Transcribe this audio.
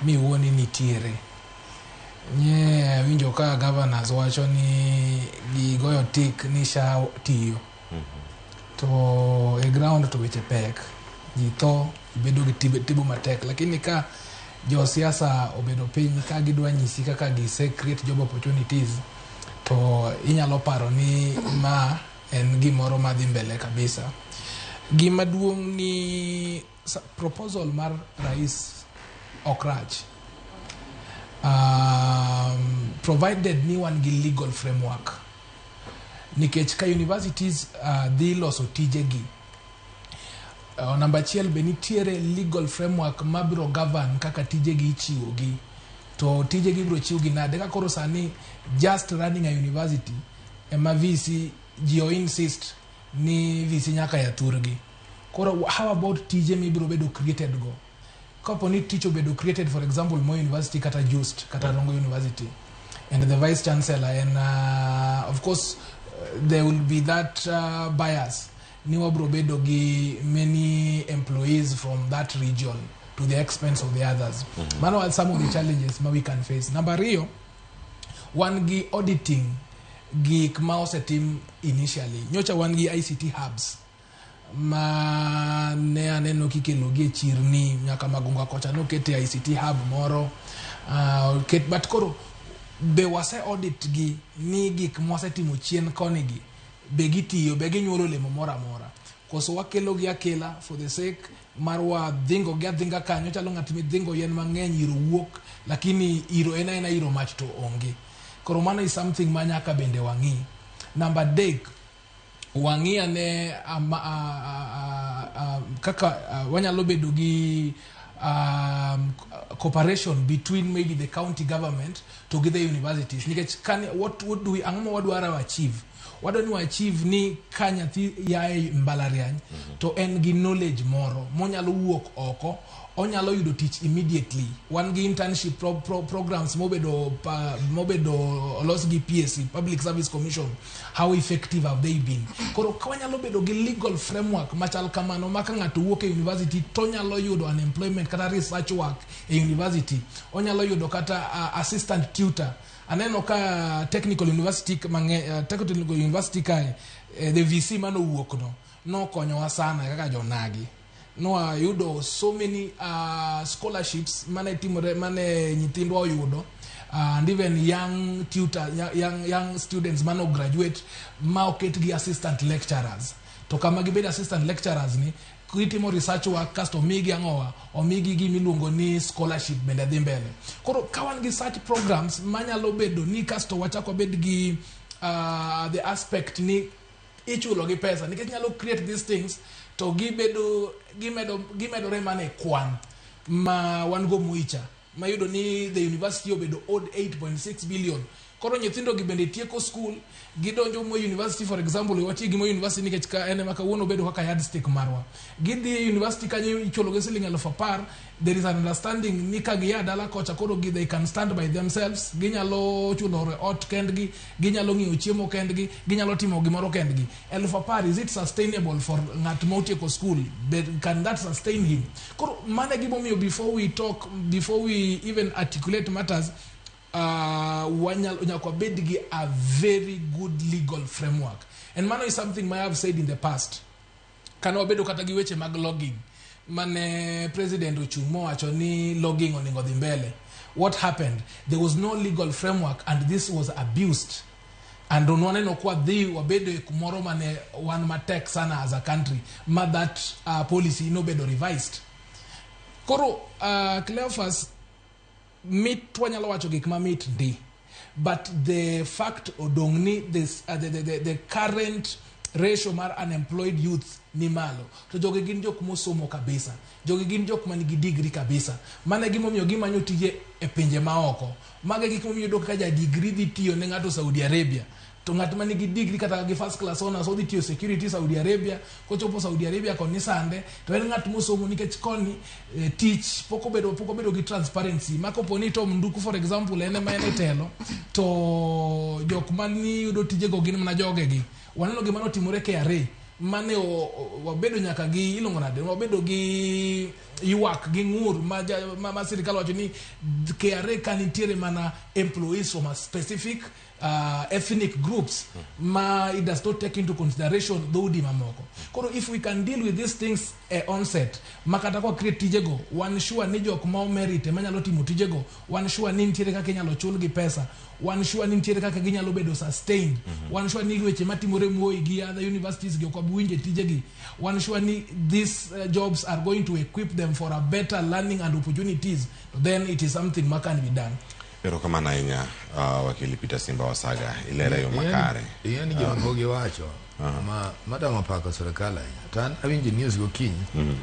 Miwuo ni nitiere. Nye awinjo ka governors wacho ni gigoyo tik ni SHA tiyo. To e ground to weche pek. Ji tho, bedo gi tibo matek. Lakini ka josiasa obedo piny ka gidwa nyisi kaka gise create job opportunities to inyalo paro ni ma en gimoro madhi mbele kabisa. Gima duong' ni proposal mar rais ok rach. Provided ni wan gi legal framework. Nikech ka universities dhi loso tijegi, namba achiel be nitiere legal framework mabiro govern kaka tijegi ichiwogi to tijegi ibiro chiwgi nade ka koro sani just running a university ema VC ji o insist ni VC nyaka ya thurgi. Koro how about tije mibiro bedo created go? Kapo ni tich obedo created, for example, Moi University kata JOOUST kata Rongo University, and the vice chancellor and of course there will be that bias ni wabro bedo gi many employees from that region to the expense of the others. Mano are some of the challenges ma we can face. Namba ariyo, wan gi auditing gik ma osetim initially. Nyocha wan gi ICT hubs ma ne aneno kikelo gi e chirni nyaka Magunga kocha nokete ICT hub moro ket, but koro be wase audit gi ni gik mwasetimo chien koni gi be gitiyo, be ginyuolo olemo moro amora, koso wakelo gi akela for the sake mar wadhingo gi adhinga kanyo? Chalo ng'at midhingo yien mang'eny, iro wuok, lakini iro en aena iro mach to onge. Koro mano is something ma nyaka bende wang'i. Namba adek, wang'i ane kaka wanyalo bedo gi cooperation between maybe the county government to gi the universities, nikech kan what do we, ang'o ma wadwaro achieve? Wadwa ni wa achieve ni ka nyathi yae mbalariany to en gi knowledge moro monyalo wuok oko, onyalo yudo tich immediately. Wan gi internship programs mobedo mobedo olos gi PSC, Public Service Commission. How effective have they been? Koro ka wanyalo bedo gi legal framework machal kamano ma ka ng'ato wuok e university to onyalo yudo unemployment kata research work e university, onyalo yudo kata assistant tutor. Aneno ka technical university mang'e, technical university kae, the VC manowuok no nokonyowa sana kaka jonagi nwayudo so many scholarships mane timore mane nyithindwa oyudo, and even young tutor, young students mano graduate ma oket gi assistant lecturers, to kama gibedo assistant lecturers ni gitimo research work, kasto omigi ang'owa, omigi gimiluongo ni scholarship bende dhi mbele. Koro ka wan gi such programs manyalo bedo ni kasto wachako wabed gi the aspect ni ichulo gi pesa, nikech nyalo create these things to gibedo gimedo gimedore mana e kwan ma wan go Muicha mayudo ni the university obedo owed 8.6 billion. Koro nyithindo gi bende tieko school, gidonjo Moi University, for example, wati gi Moi University nikech ka en ema kawuono obedo kaka yardstick marwa. Gidhi e university kanyo, ichulo gi siling 10,000. There is an understanding ni ka gia dala kocha koro gi they can stand by themselves, ginyalo chulo ot kendgi, ginyalo ng'iewo chiemo kendgi, ginyalo timo gimoro kendgi. 10,000, is it sustainable for ng'at ma otieko school? But can that sustain him? Koro mano e gimomiyo before we talk, before we even articulate matters, wanyalo nyaka wabed gi a very good legal framework. And mano is something I have said in the past kane wabedo kata gi weche mag logging mane president ochung' mowacho ni logging onego dhi mbele. What happened? There was no legal framework and this was abused, and nwaneno kwa dhi wabedo e kumoro mane wan matek sana as a country ma that policy nobedo revised. Koro Cleophas, mit wanyalo wacho gik mamit ndi, but the fact odong' ni this, the current ratio mar unemployed youth ni malo, to jogi gin jok mosomo kabisa, jogi gin jok manigi degree kabisa. Mano e gimomiyo gimanyo tije e pinje maoko. Mago e gik momiyo iyudo kaka ja degree dhi tiyo ne ng'ato Saudi Arabia, to ng'at ma nigi degree kata gi first class honors odhi tiyo security Saudi Arabia. Kochopo Saudi Arabia koni sande to en ng'at mosomo, nikech koni tich pok obedo gi transparency ma kopo ni Tom Nduku, for example, en ema en e telo, to jok mani yudo tijego gin mana jogegi. Waneno gima notimore KRA. Mane wabedo nyaka gi iluongo nade, wabedo gi ywak gi ng'ur ma, ma sirikal wacho ni KRA ka nitiere mana employees from a specific ethnic groups ma it does not take into consideration dhoudi mamoko. Koro if we can deal with these things e onset, ma kata kwa create tijego, wan sure ni jok ma omerit ema nyalo timo tijego, wan sure ni nitiere kaka inyalo chulgi pesa, wan sure ni nitiere kaka ginyalo bedo sustained, wan sure ni weche matimore Moi gi other universities gi ok wabi winje tijegi, wan sure ni these jobs are going to equip them for a better learning and opportunities, then it is something ma can be done. Erokamano ahinya, wakili Peter Simba Wasaga, ilere yo makare. Ing'e ni gima pok giwacho ma matamo pako sirikal ahinya to an awinjo news gokinyi.